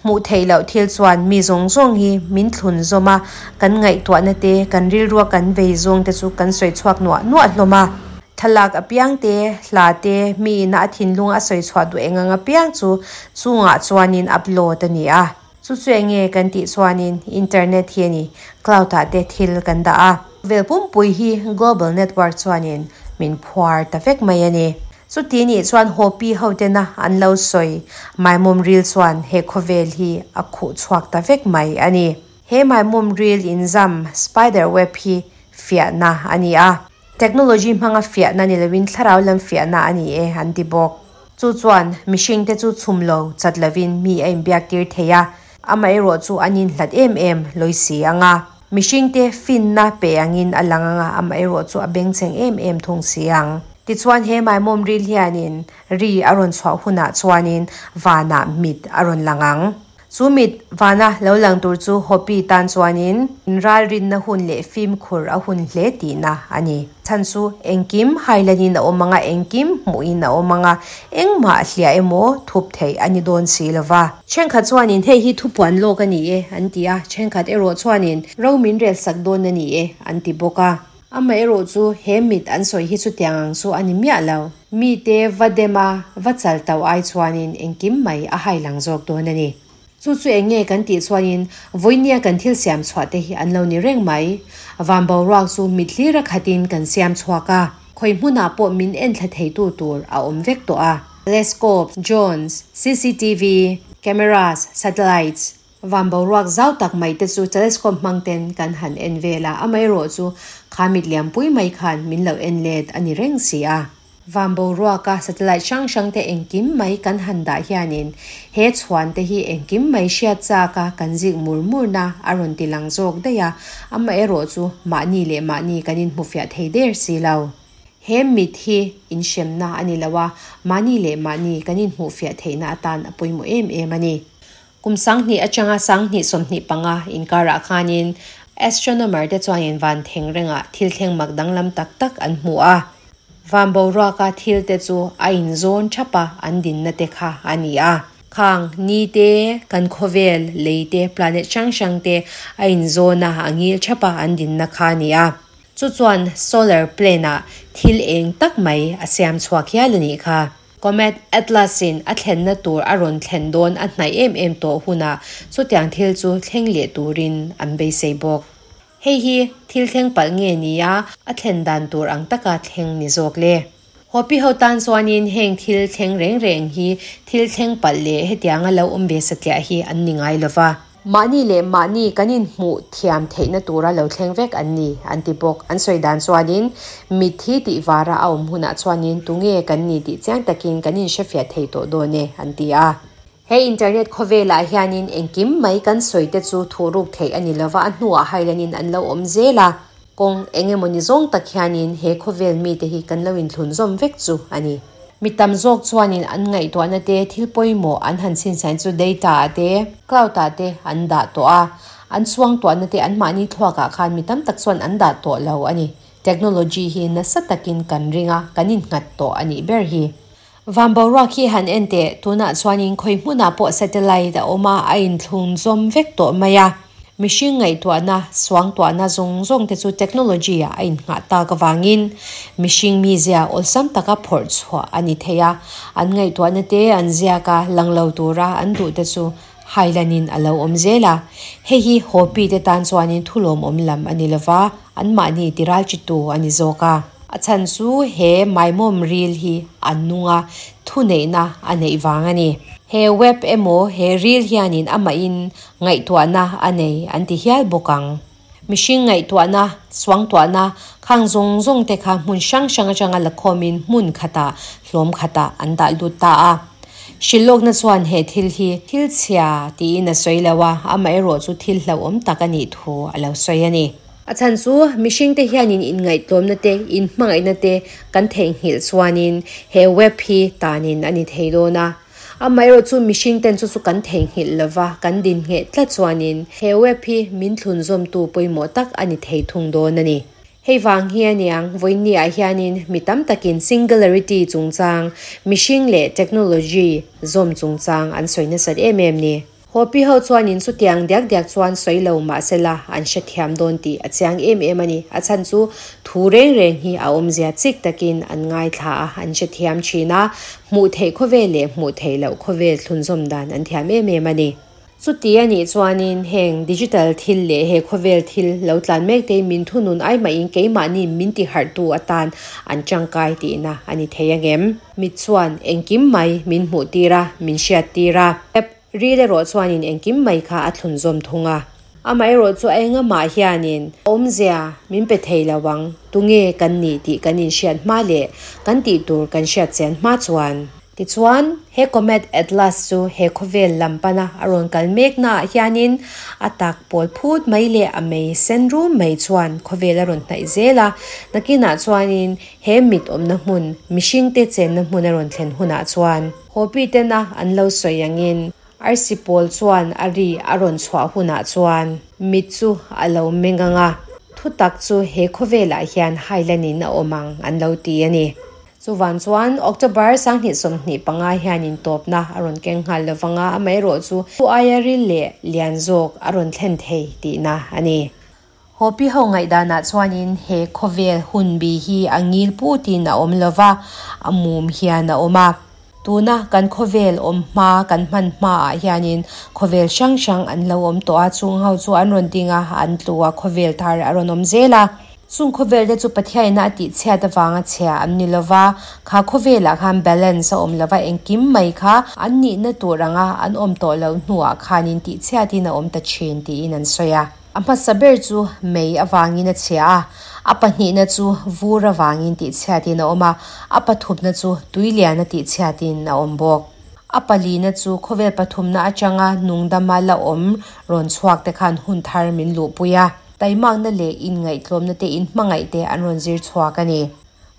hmuh theih loh thil chuan mi zawng zawng hi min thlun zawm a, kan ngaihtuahna te, kan rilrua kan vei zawng te chu kan sawi chhuak nuah nuah hlawm a. Thlalak apiang te, hla te, mi ina a thinlung a sawi chhuah duh eng ang apiang chu chungah chuanin upload a ni a. Chu chu eng nge kan tih chuanin internet hi a ni, cloud ah te thil kan dah a. Vel pumpui hi global network chuanin min phuar ta vek mai a ni. Chuti nih chuan Hopi ho tena an lo sawi maimawm ril chuan he khawvel hi a khuh chhuak ta vek mai a ni. He maimawm ril inzam spider web hi fiahna a ni a. Technology hmanga fiahna ni loin thlarau lam fiahna a ni e an ti bawk. Chu chuan mihringte chu chhum lo chat lovin mi a inbiak tir thei a, amaherawh chu an inhlat em em lawi si ang a. Mihringte finna pe angin a lang ang a, amaherawh chu a bengchheng em em thung si ang. Tichuan he maimawm ril hianin ri a rawn chhuah hunah chuanin vanah mit a rawn lang ang. Chu mit vana lo lang tur chu Hopi tan chuanin ralrinna hun leh fimkhur a hun hle tihna a ni. Chhan chu engkim hailanin a awm ang a, engkim hmuhin a awm ang a, engmah hliah emaw thup theih a ni dawn si lo va. Thenkhat chuanin hei hi thupuan lawk a ni e an ti a, thenkhat erawh chuanin ro min rel sak dawn a ni e an ti bawk a. Amaherawh chu he mit an sawi hi chutiang ang chu a ni miah lo. Mite va dem a, va chal tauh ai chuanin engkim mai a hai lang zawk dawn a ni. Chu chu eng nge kan tih chuanin vawinia kan thil siam chhuah te hi an lo ni reng mai. Van boruak chu mit hlir a khatin kan siam chhuak a, khawi hmunah pawh min enthla theitu tur a awm vek tawh a. Telescopes, drones, cctv, cameras, satellites, Van boruak zau tak mai te chu telescope hmang ten kan han en vel a, amaherawh chu kha mit lianpui mai khan min lo en let a ni reng si a. Van boruaka satellite hrang hrang te engkim mai kan han dah hianin he chhuan te hi engkim mai hriat chak a kan zik mur mur na a rawn ti lang zawk daih a, amaherawh chu mahni leh mahni kan inhmufiah thei der si lo. He mit hi inhremna a ni lo a, mahni leh mahni kan inhmuhfiah theihna atan a pawimawh em em a ni. Kum 2000 atanga 2025 inkarah khanin astronomer te chuanin van theng rengah thil thleng mak danglam tak tak an hmu a. Van boruaka thil te chu a inzawn thap a, an dinna te kha a ni a. Khang ni te, kan khawvel, lei te, planet hrang hrang te a inzawn a, a ngil thap a, an dinna kha a ni a. Chu chuan solar plane ah thil eng tak mai a siam chhuak hial a nih kha. Comet Atlas in a thlenna tur a rawn thlen dawn a hnaih em em tawh hunah chutiang thil chu thleng leh turin an beisei bawk. Hei hi thil thleng palh nge nia a thlen dan tur ang taka thleng ni zawk le. Hopi ho tan chuanin heng thil thleng reng reng hi thil thleng palh leh hetianga lo awm ve satliah hi an ni ngai lova. Mahni leh mahni kan inhmuh thiam theihna tura lo thleng vek an ni, an ti bawk. An sawi dan chuanin, mitthi tih vara a awm hunah chuanin tunge kan ni tih chiang takin kan inhrefiah thei tawh dawn e, an ti a. He internet khawvelah hianin engkim mai kan sawi te chu thuhruk theih a ni lova, a hnuah hailanin an lo awm zel a. Kawng eng emaw ni zawng tak hianin he khawvel mite hi kan lo inthlun zawm vek chu a ni. Mi tam zawk chuanin an ngaihtuahna te thil pawimawh an han chhinchhiah chu data ah te, cloud ah te an dah tawh a. An chhuangtuahna te anmahni thluakah khan mi tam tak chuan an dah tawh lo a ni. Technology hi nasa takin kan ring a, kan innghat tawh a nih ber hi. Van boruak hi han en teh, tunah chuanin khawi hmunah pawh satellite a awm a, a inthlung zawm vek tawh mai a. Mihring ngaihtuahna, suangtuahna zawng zawng te chu technology ah a innghah tak avangin mihring mizia awlsam taka phawrh chhuah a ni thei a, an ngaihtuahna te an ziak a, lang lo tura an duh te chu hailanin a lo awm zel a. Hei hi Hopi te tan chuanin thulawmawm lam a ni lova, anmahni tiralchitu a ni zawk a. A chhan chu he maimawm ril hi a nung a, thuneihna a neih vang a ni. He web emaw he ril hianin amahin ngaihtuahna a nei an ti hial bawk ang. Mihring ngaihtuahna, suangtuahna, khang zawng zawng te kha hmun hrang hrang atanga la khawmin hmun khatah, hlawm khatah an dah lut ta a. Hrilhlawkna chuan he thil hi thil chhia tiin a sawi lo a, amaherawh chu thil hlauhawm tak a nih thu a lo sawi a ni. A chhan chu mihringte hianin inngaihtlawmna te, inhmangaihna te kan theihnghilh chuanin he web hi tanin a ni thei dawn a. Amaherawh chu mihringten chu chu kan theihnghilh lova kan din ngheh tlat chuanin he web hi min thlunzawmtu pawimawh tak a ni thei thung dawn a ni. Hei vang hi aniang vawiinniah hianin mi tam takin singularity chungchang, mihring leh technology zawm chungchang an sawi nasat em em ni. Hopi ho chuanin chutiang diak diak chuan sawi lo mahsela an hrethiam dawn tih a chiang em em a ni. A chhan chu thu reng reng hi a awmzia chik takin an ngaithla a, an hrethiam thin a, hmuh theih khawvel leh hmuh theih loh khawvel thlunzawm dan an thiam em em a ni. Chuti a nih chuanin heng digital thil leh he khawvel thil lo tlan mek te min thunun ai mahin keimahni min tiharhtu atan an tangkai tihna a ni thei angem? Mit chuan engkim mai min hmuh tir a, min hriat tir a. Ril erawh chuanin engkim mai kha a thlun zawm thung a. Amaherawh chu a engamah hianin awmzia min pe thei lo ang, tunge kan nih tih kan inhriat hma leh kan tih tur kan hriat chian hma chuan. Tichuan, he Comet Atlas chu he khawvel lam pana a rawn kal meknaah hianin a tak pawl phut mai leh a mei sen rum mai chuan khawvel a rawn hnaih zel a, nakinah chuanin he mit awmna hmun, mihringte chenna hmun a rawn thlen hunah chuan. Hopi tena an lo sawi angin arsi pawl chuan a ri a rawn chhuah hunah chuan mit chu a lo meng ang a, thutak chu he khawvelah hian hailanin a awm ang an lo ti a ni. Chuvang chuan October 2025 hianin tawpna a rawn keng nghal lovang a, amaherawhchu thu aia ril leh lian zawk a rawn thlen thei tihna a ni. Hopi ho ngaihdanah chuanin he khawvel hunbi hi a ngil putin a awm lova, a mum hian a awm a. Tuna kan khawvel awm hma kan hman hmaah hianin khawvel hrang hrang an lo awm tawh a, chung ho chu an rawn ding a, an tlu a, khawvel thar a rawn awm zel a. Chung khawvel te chu Pathiaina a tihchhiat avanga chhia an ni lova, kha khawvelah khan balance a awm lova, engkim mai kha an nihna tur anga an awm tawh loh hnuah khanin tihchhiatin a awm ta thin tiin an sawi a. A hmasa ber chu mei avangin a chhia a, a pahnihna chu vur avangin tihchhiatin a awm a, a pathumna chu tuiliana tihchhiatin a awm bawk. A palina chu khawvel pathumna atanga nungdama la awm rawn chhuak te khan hun thar min luhpui a, taimakna leh inngaihtlawmna te inhmangaih te an rawn zir chhuak a ni.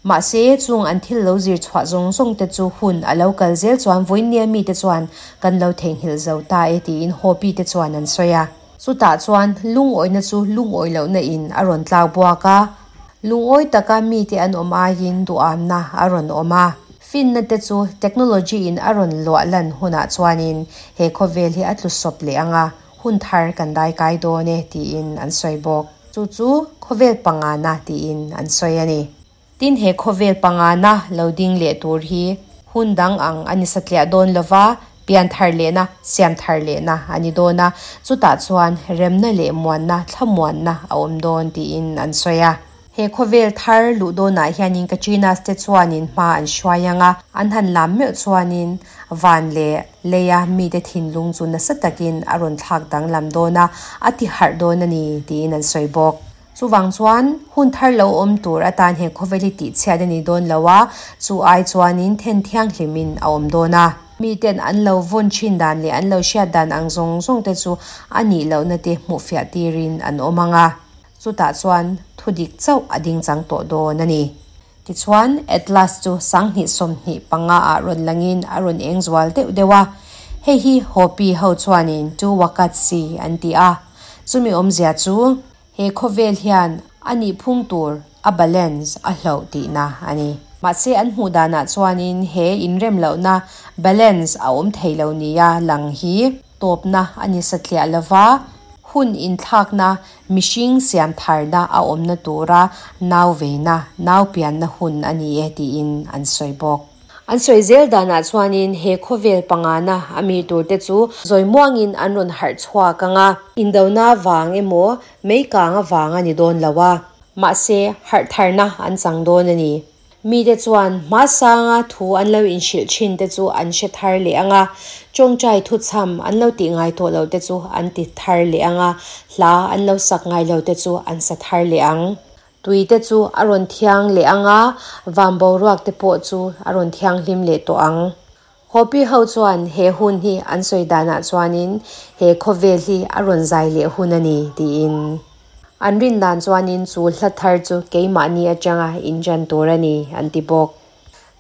Mahse, chung an thil lo zir chhuah zawng zawng te chu hun a lo kal zel chuan vawiinnia mite chuan kan lo theihnghilh zo ta e tiin Hopi te chuan an sawi a. Chutah chuan lungawina chu lungawi lohna in a rawn tlak buak a, lungawi taka mite an awm aiin duhamna a rawn awm a. Finna te chu technology in a rawn luah lan hunah chuanin he khawvel hi a tlu sawp leh ang a, hun thar kan daikai dawn e tiin an sawi bawk. Chu chu khawvel pangana tiin an sawi a ni. Tin he khawvel pangana lo ding leh tur hi hun dang ang a ni satliah dawn lova, pian thar lehna, siam thar lehna a ni dawn a, chutah chuan remna leh muanna, thlamuanna a awm dawn tiin an sawi a. He khawvel thar luh dawnah hianin Kachinas te chuanin hma an hruai ang a, an han lam meuh chuanin van leh leia mite thinlung chu nasa takin a rawn thlak danglam dawn a, a ti harh dawn a ni tiin an sawi bawk. Chuvang chuan hun thar lo awm tur atan he khawvel hi tihchhiat a ni dawn lo a, chu ai chuanin then thianghlimin a awm dawn a. Miten an lo vawn thin dan leh an lo hriat dan ang zawng zawng te chu a nih lohna te hmuhfiah tirin an awm ang a, chutah chuan thudik chauh a ding chang tawh dawn a ni. Tichuan, Atlas chu 2025 ah rawn langin a rawn eng zual deuh deuh a. Hei hi Hopi ho chuanin Tu Wakatsi an ti a. Chumi awmzia chu he khawvel hian a nihphung tur a. a balance a hloh tihna a ni. Mahse an hmuh danah chuanin he inrem lohna balance a awm thei lo nia lang hi tawpna a ni satliah lova, hun inthlakna, mihring siam tharna a awmna tura nau veina, nau pianna hun a ni e tiin an sawi bawk. An sawi zel danah chuanin he khawvel pangana a mi turte chu zawi muangin an rawn harh chhuak ang a, indona vang emaw mei kang avang a ni dawn lo a, mahse harh tharna an chang dawn a ni. Mite chuan hmasanga thu an lo inhrilh thin te chu an hre thar leh ang a, tawngtai thuchham an lo tih ngai tawh loh te chu an ti thar leh ang a, hla an lo sak ngai lo te chu an sa thar leh ang. Tui te chu a rawn thiang leh ang a, van boruak te pawh chu a rawn thianghlim leh tawh ang. Hopi ho chuan he hun hi an sawi danah chuanin he khawvel hi a rawn zai leh hun a ni tiin an rin dan chuanin chu hla thar chu keimahni atanga inṭan tur a ni an ti bawk.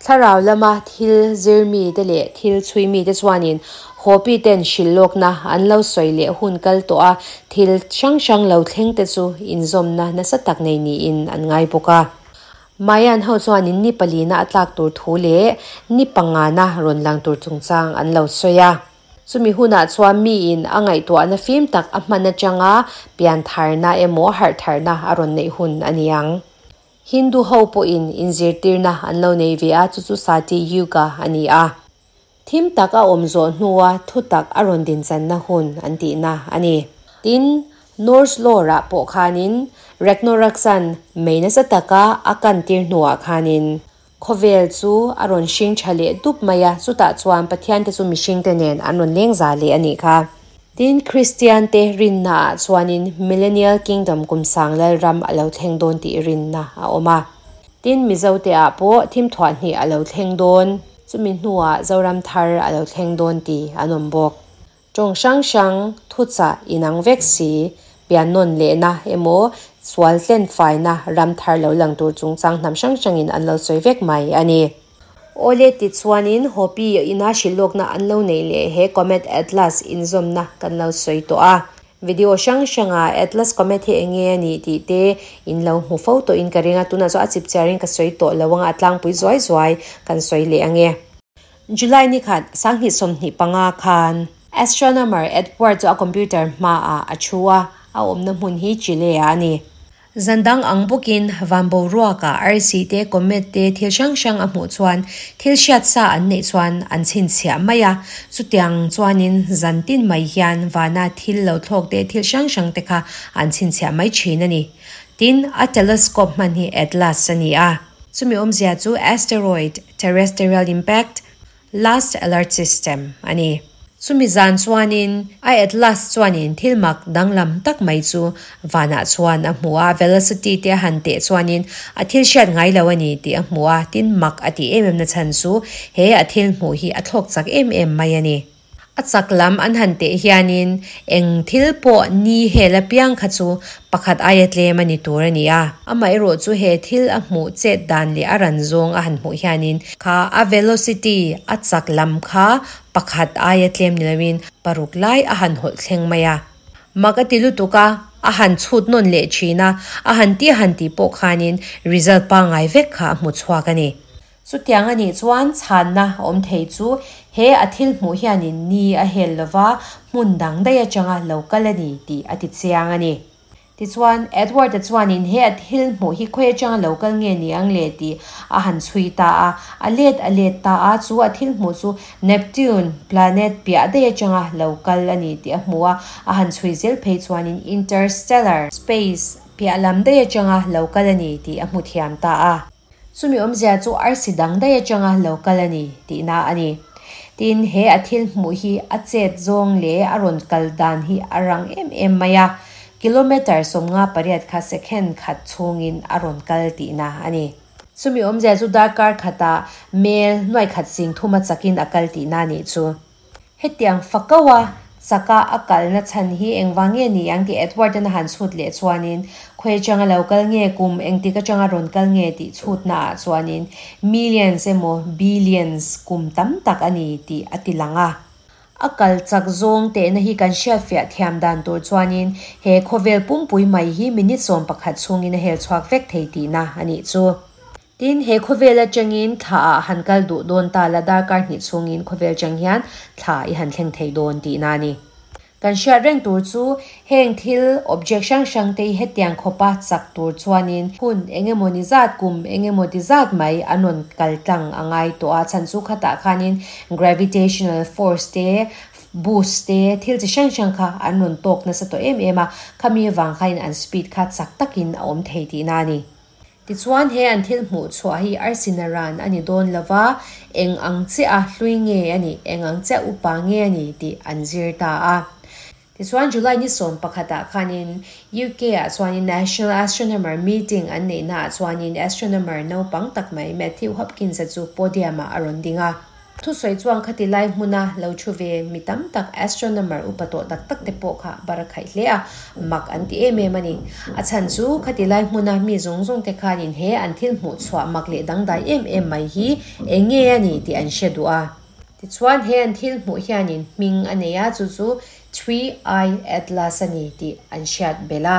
Thlarau lama thil zir mite leh thil chhui mite chuanin Hopi ten hrilh lawkna an lo sawi leh hun kal tawh a, thil hrang hrang lo thleng te chu inzawmna nasa tak nei niin an ngai bawk a. Mayan ho chuanin ni palina a tlak tur thu leh ni pangana rawn lang tur chungchang an lo sawi a. Chumi hunah chuan miin a ngaihtuahna fim tak a hman atanga pian tharna emaw harh tharna a rawn neih hun a ni ang. Hindu ho pawhin inzirtirna an lo nei ve a, chu chu Sati Yuga a ni a. Thim tak a awm zawh hnua thutak a rawn dinchanna hun an tihna a ni. Tin, Norse lore-ah pawh khanin Ragnarok-a'n mei nasa taka a kantir hnuah khanin khawvel chu a rawn hring tha leh dup mai a, chutah chuan Pathiante chu mihringte nen an rawn leng za leh a nih kha. Tin, Kristiante rinnaah chuanin Millennial Kingdom kum sang Lalram a lo thleng dawn tih rinna a awm a. Tin, Mizote-ah pawh thimthuah hnih a lo thleng dawn. Chumi hnuah Zoram thar a lo thleng dawn tih an awm bawk. Tawng hrang hrang thuchah inang vek si, pian nawn lehna emaw sual tlen faina ram thar lo lang tur chungchang hnam hrang hrangin an lo sawi vek mai a ni. Awle tichuanin Hopi ina hrilhlawkna an lo neih leh he Comet Atlas inzawmna kan lo sawi tawh a. Video hrang hranga Atlas Comet hi eng nge a nih tih te in lo hmu fo tawhin ka ring a, tunah chuan a chip chiarin ka sawi tawh lo anga a tlangpui zuai zuai kan sawi leh ang e. July ni khat 2025 khan astronomer Edward chu a computer hmaah a thu a, a awmna hmun hi Chile ah a ni. Zan dang ang bawkin van boruakah arsi te, comet te, thil hrang hrang a hmuh chuan thil hriat sa an neih chuan an chhinchhiah mai a. Chutiang chuanin zan tin mai hian vana thil lo thlawk te, thil hrang hrang te kha an chhinchhiah mai thin a ni. Tin, a telescope hman hi Atlas a ni a. Chumi awmzia chu Asteroid Terrestrial Impact Last Alert System a ni. Chumi zan chuanin a Atlas chuanin thil mak danglam tak mai chu vanah chuan a hmu a, velocity te a han teh chuanin a thil hriat ngai lo a ni tih a hmu a, tin mak a tih em em na chhan chu he a thil hmuh hi a thlawk chak em em mai a ni. A chak lam an han teh hianin eng thil pawh ni hel apiang kha chu pakhat aia tlem a ni tur a ni a. Amaherawh chu he thil a hmuh chet dan leh a ran zawng a han hmuh hianin kha a velocity, a chak lam kha pakhat aia tlem ni loin paruk lai a han hawlh thleng mai a. Mak a ti lutuk a, a han chhut nawn leh thin a, a han ti a han tih pawh khanin result pangngai vek kha a hmu chhuak a ni. Chutiang a nih chuan chhanna awm thei chu he a thil hmuh hianin ni a hel lova hmun dang daih atanga lo kal a ni tih a ti chiang a ni. Tichuan, Edward-a chuanin he a thil hmuh hi khawi atanga lo kal nge ni ang le tih a han chhui ta a, a let a let ta a, chu a thil hmuh chu Neptune planet piah daih atanga lo kal a ni tih a hmu a, a han chhui zel phei chuanin interstellar space piah lam daih atanga lo kal a ni tih a hmu thiam ta a. Chumi awmzia chu arsi dang daih atanga lo kal a ni tihna a ni. Tin, he a thil hmuh hi a chet zawng leh a rawn kal dan hi a rang em em mai a, kilometre 58 kha second khat chhungin a rawn kal tihna a ni. Chumi awmzia chu darkar khatah mel nuai khat sing thuma chakin a kal tihna a nih chu. Hetiang fakaua chaka a kalna chhan hi engvang nge ni ang tih Edward-a'n a han chhut leh chuanin khawi atanga lo kal nge kum engtik atanga rawn kal nge tih chhutnaah chuanin millions emaw billions kum tam tak a ni tih a ti lang a. A kal chak zawng tehna hi kan hriatfiah thiam dan tur chuanin he khawvel pumpui mai hi minute 11 chhungin a hel chhuak vek thei tihna a nih chu. Tin, he khawvel atangin thla ah han kal duh dawn ta la darkar hnih chhungin khawvel chang hian thla i han thleng thei dawn tihna a ni. Kan hriat reng tur chu heng thil object hrang hrang te hi hetiang khawpa chak tur chuanin hun engemawni zat kum engemaw ti zat mai an rawn kal tlang a ngai tawh a, chhan chu khatah khanin gravitational force te boost te thil chi hrang hrang kha an rawn tawk nasa tawh em em a, khami avang khanin an speed kha chak takin a awm thei tihna a ni. Tichuan he an thil hmuh chhuah hi arsi naran a ni dawn lova, eng ang chiah a hlui nge a nih, eng ang chiah upa nge a ni tih an zir ta a. Tichuan July ni 11 ah khanin UK ah chuanin National Astronomer Meeting an neihna ah chuanin astronomer naupang tak mai Matthew Hopkins-a chu podium ah a rawn ding a. Thusawi chuan khati lai hmuna lo thu ve mi tam tak astronomer upa tawh tak tak te pawh kha bar a khaih hle a, mak an ti em em a ni. A chhan chu khati lai hmuna mi zawng zawng te khanin he an thil hmuh chhuah mak leh dangdai em em mai hi eng nge a ni tih an hre duh a. Tichuan he an thil hmuh hianin hming a nei a, chu chu Three-Eye Atlas a ni tih an hriat belh a.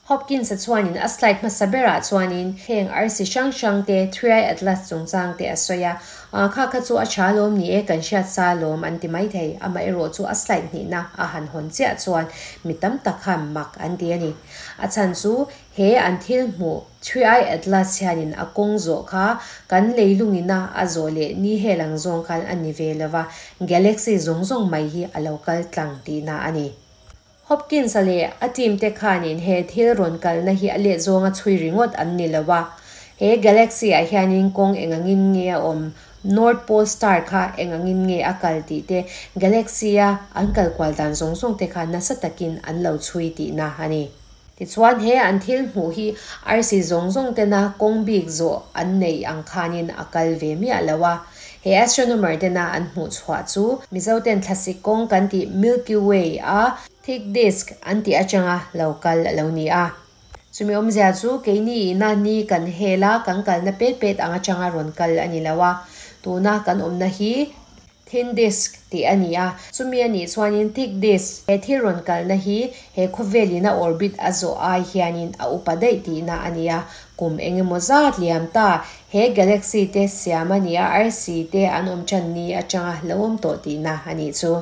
Hopkins-a chuanin a slide hmasa berah chuanin heng arsi hrang hrang te, Three-Eye Atlas chungchang te a sawi a, Ah, kha kha chu a tha lawm ni e, kan hriat sa lawm an ti maithei. Amaherawh chu a slide hnihna a han hawn chiah chuan mi tam tak khan mak an ti a ni. A chhan chu he an thil hmuh Three-Eye Atlas hianin a kawng zawh kha kan leilungina a zawh leh ni hel ang zawng khan a ni ve lova, galaxy zawng zawng mai hi a lo kal tlang tihna a ni. Hopkins-a leh a team te khanin he thil rawn kalna hi a let zawnga chhui ringawt an ni lo a. He galaxy-ah hianin kawng engangin nge a awm, North Pole Star kha engangin nge a kal tih te, galaxy-a an kal kual dan zawng zawng te kha nasa takin an lo chhui tihna a ni. Tichuan he an thil hmuh hi arsi zawng zawng tena kawng bik zawh an neih ang khanin a kal ve miah lo a. He astronomer tena an hmuh chhuah chu Mizo ten thlasik kawng kan tih Milky Way a thick disk an tih atanga lo kal a lo ni a. Chumi awmzia chu keini ina ni kan hel a, kan kalna pet pet ang atanga rawn kal a ni lo a. Tuna kan awmna hi Thin disc tih a ni a, chumi a nih chuanin thick disc he thil rawn kalna hi he khawvelin a orbit a zawh ai hianin a upa daih tihna a ni a, kum eng emaw zat liam ta he galaxy te siam a ni a, arsi te an awm tan ni atanga lo awm tawh tihna a nih chu.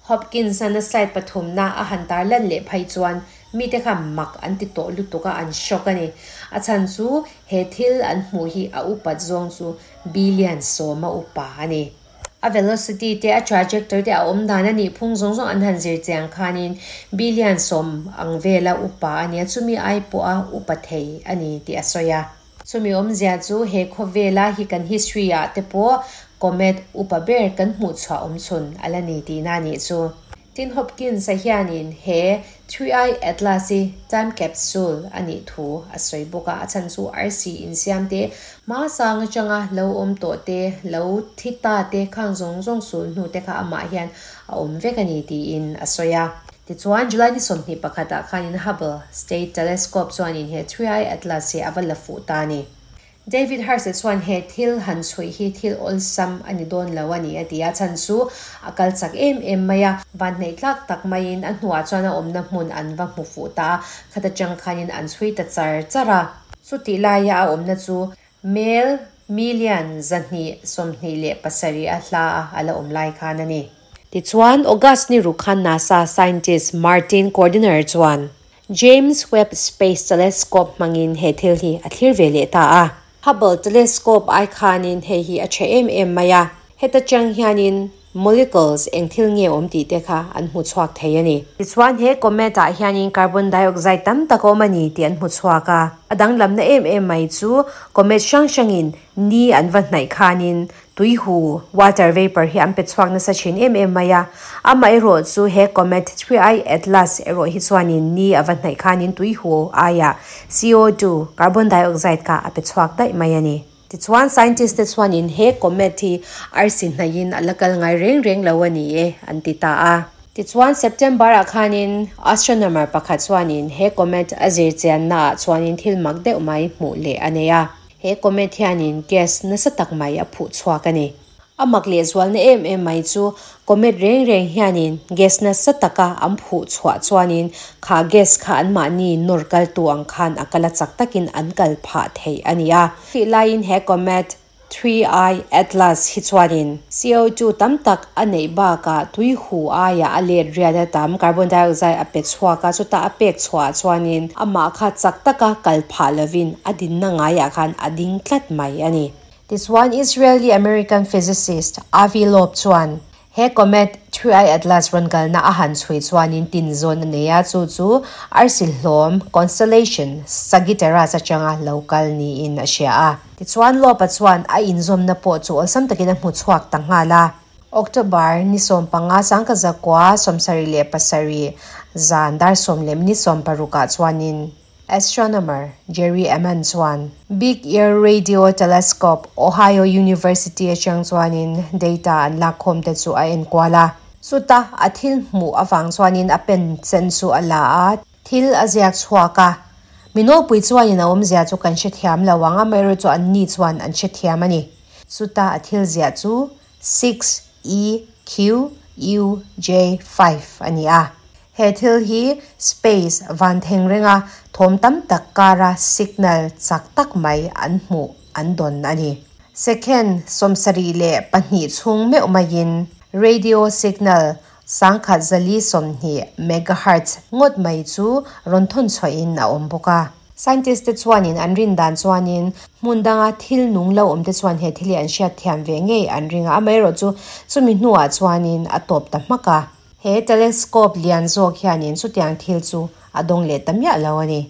Hopkins-an a slide pathumna a han tar lan leh phei chuan mite kha mak an ti tawh lutuk a, an shock a ni. A chhan chu he thil an hmuh hi a upat zawng chu billion 10 a upa a ni. A velocity te, a trajectory te a awm dan a nih phung zawng zawng an han zir chiang khanin billion 10 ang vela upa a ni a, chumi ai pawh a upa thei a ni tih a sawi a. Chumi awmzia chu he khawvela hi kan history ah te pawh comet upa ber kan hmuh chhuah awm chhun a la ni tihna a nih chu. Tin Hopkins-a hianin he Three-Eye Atlas hi time capsule a nih thu a sawi bawk a, a chhan chu arsi insiam te, hma sang atanga lo awm tawh te, lo thi ta te khang zawng zawng sul hnu te kha amah hian a awm vek a ni tiin a sawi a. Tichuan, July ni 21 ah khanin Hubble State Telescope chuanin he Three-Eye Atlas hi a va la fuh ta a ni. David Hirst-a chuan he thil han chhuih hi thil awlsam a ni dawn lo a ni a ti a, chhan chu a kal chak em em mai a, vanhneih tlak tak maiin a hnuah chuan a awmna hmun an va hmu fuh ta a, khata chang khanin an chhui ta char char a. Chutih laia a awmna chu mel million 227 a hla a a la awm lai khan a ni. Tichuan, August ni ruk khan NASA scientist Martin Cordiner chuan James Webb Space Telescope hmangin he thil hi a thlir ve leh ta a. Hubble Telescope ai khanin hei hi a tha em em mai a, heta chang hianin molecules eng thil nge awm tih te kha an hmu chhuak thei a ni. Tichuan he comet ah hianin carbon dioxide tam tak a awm a ni tih an hmu chhuak a. A danglamna em em mai chu comet hrang hrangin ni an va hnaih khanin Tuihu, water vapour, hi an pe chhuak nasa thin em em mai a, amaherawh chu he comet 3I Atlas erawh hi chuanin ni a va hnaih khanin tuihu aiah CO2, carbon dioxide, kha a pe chhuak daih mai a ni. Tichuan scientist te chuanin he comet hi arsi hnaihin a la kal ngai reng reng lo a ni e an ti ta a. Tichuan September ah khanin astronomer pakhat chuanin he comet a zir chianna ah chuanin thil mak deuh mai hmuh leh a nei a. He comet hianin gas nasa tak mai a phuh chhuak a ni. A mak lehzualna em em mai chu comet reng reng hianin gas nasa taka an phuh chhuah chuanin kha gas kha anmahni nawr kaltu ang khan a kal a chak takin an kal phah theih a ni a. Chutih laiin he comet 3I Atlas hi chuanin CO2 tam tak a neih bakah tui hu aiah a let riat a tam carbon dioxide a pe chhuak a, chutah a pek chhuah chuanin amah kha chak taka kal phah lovin a dinna ngaiah khan a ding tlat mai a ni. Tichuan Israeli-American physicist Avi Loeb chuan He comet 3I Atlas rawn kalna a han chhui chuanin tin zawn a nei a, chu chu arsi hlawm, constellation, Sagittarius atanga lo kal niin a hria a. Tichuan Loeb-a chuan a inzawmna pawh chu awlsam takin a hmu chhuak ta nghal a. October ni 15 sangkazakua 77 zan dar 10 minute 60 ah chuanin Astronomer Jerry Ehman chuan Big Ear Radio Telescope, Ohio University atang chuanin data an lakkhawm te chu a enkual a. Chuta a thil hmuh avang chuanin a pen sen chu a la a, thil a ziak chhuak a. Mi nawlpui chuanin a awmzia chu kan hrethiam lo ang, amaherawhchu chu anni chuan an hrethiam a ni. Chuta a thil ziah chu 6EQUJ5 a ni a. He thil hi space van theng renga thawm tam tak kara signal chak tak mai an hmuh an dawn a ni. Second 72 chhung meuh maiin radio signal 1120 megahertz ngawt mai chu rawn thawn chhuahin a awm bawk a. Scientist te chuanin an rin dan chuanin hmun danga thil nung lo awm te chuan he thil hi an hriat thiam ve ngei an ring a, amaherawhchu chumi hnuah chuanin a tawp ta hmak a. He telescope lian zawk hianin chutiang thil chu a dawng leh ta miah lo a ni.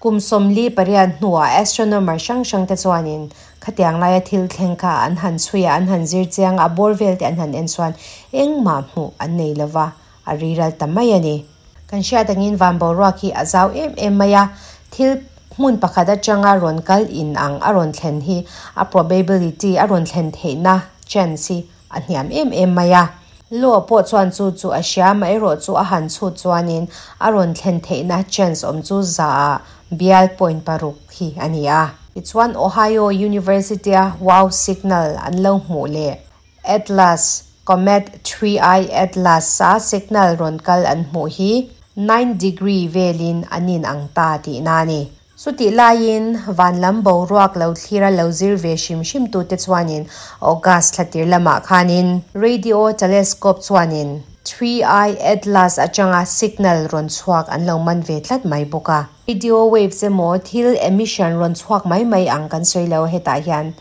Kum 48 hnuah astronomer hrang hrang te chuanin khatiang laia thil thleng kha an han chhui a, an han zir chiang a, bawr vel te an han en chuan engmah hmuh an nei lova, a riral ta mai a ni. Kan hriat angin van boruak hi a zau em em mai a, thil hmun pakhat atanga rawn kal in ang a rawn thlen hi a probability a rawn thlen theihna chance hi a hniam em em mai a. Loeb pawh chuan chu chu a hria, amaherawhchu a han chhut chuanin a rawn thlen theihna chance awm chu za ah bial point paruk hi a ni a. Tichuan Ohio University a wow signal an lo hmuh leh Atlas, Comet 3I Atlas a signal rawn kal an hmuh hi 9 degree velin an in ang ta tihna a ni. Chutih laiin van lam boruak lo thlira lo zir ve hrim hrim tute chuanin August thlatir lamah khanin radio telescope chuanin 3I Atlas atanga signal rawn chhuak an lo man ve tlat mai bawk a. Radio waves emaw thil emission rawn chhuak mai mai ang kan sawi lo hetah hian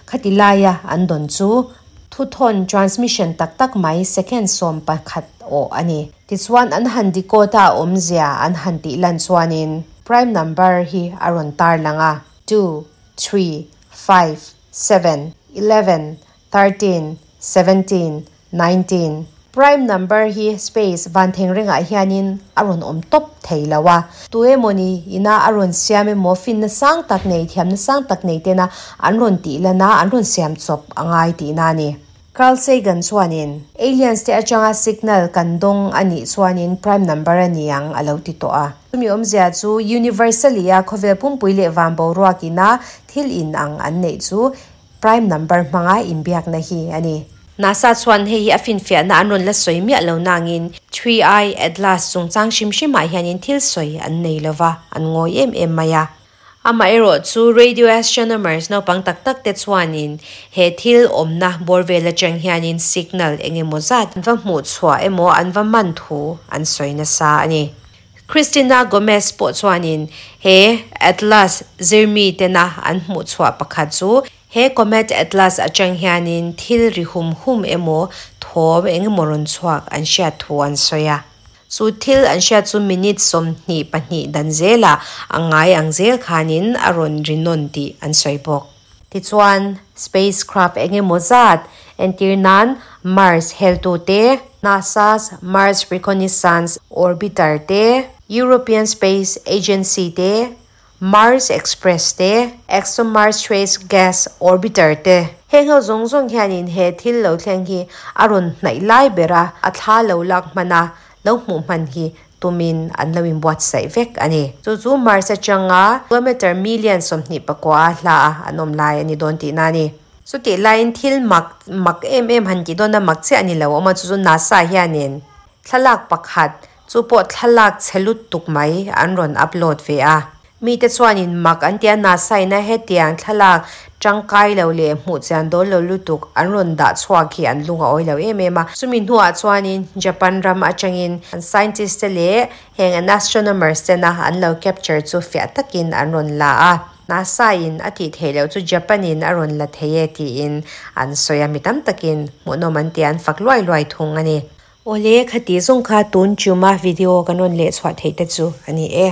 khati laia an dawn chu thuthawn transmission tak tak mai second 11 awh a ni. Tichuan an han decode a awmzia an han tih lan chuanin prime number hi a rawn tar lang a, 2, 3, 5, 7, 11, 13, 17, 19. Prime number hi space van theng rengah hianin a rawn awm tawp thei lo a. Tu emawni ina a rawn siam emaw finna sang tak nei thiamna sang tak nei tena an rawn tih lana an rawn siam chawp a ngai tihna a ni. Carl Sagan chuanin aliens te atanga signal kan dawng a nih chuanin prime number a ni ang a lo ti tawh a. Chumi awmzia chu universally a khawvel pumpui leh van boruak ina thil in ang an neih chu prime number hmanga inbiakna hi a ni. NASA chuan hei hi a finfiahna an rawn la sawi miah lo nangin 3I Atlas chungchang hrim hrimah hianin thil sawi an nei lova, an ngawi em em mai a. Amaherawhchu radio astronomers naupang tak tak te chuanin he thil awmna bawr vel atang hianin signal eng emaw zat an va hmuh chhuah emaw an va man thu an sawi nasa a ni. Christina Gomez pawh chuanin he Atlas zirmi tena an hmuh chhuah pakhat chu he Comet Atlas atang hianin thil ri hum hum emaw thawm eng emaw rawn chhuak an hriat thu an sawi a. Chu thil an hriat chu minute 22 dan zela a ngai ang zel khanin a rawn ri nawn tih an sawi bawk. Tichuan spacecraft eng emaw zat entir nan Mars heltu te, NASA's Mars Reconnaissance Orbiter te, European Space Agency te, Mars Express te, ExoMars Trace Gas Orbiter te. Heng ho zawng zawng hianin he thil lo thleng hi a rawn hnaih lai bera a thla lo lak hman a, lo hmuh hman hi tumin an lo inbuatsaih vek a ni. Chu chu Mars atanga kilometer million 29 a hla a an awm lai a ni dawn tihna a ni. Chutih laiin thil mak mak em em han tih dawn a mak chiah a ni lo awm a chu chu NASA hianin thlalak pakhat chu pawh thlalak chhe lutuk mai an rawn upload ve a. Mite chuanin mak an ti a NASA ina hetiang thlalak tangkai lo leh hmuh chian dawn lo lutuk an rawn dah chhuak hi an lung a awi lo em em a. Chumi hnuah chuanin Japan ram atangin an scientist te leh heng an astronomers tena an lo capture chu fiah takin an rawn la a. NASA in a tih theih loh chu Japan in a rawn la thei e tiin an sawi a, mi tam takin hmuhnawm an ti a, an fak luai luai thung a ni. Awle, khati zawng kha tun chuma video kan rawn leh chhuah theih te chu a ni e.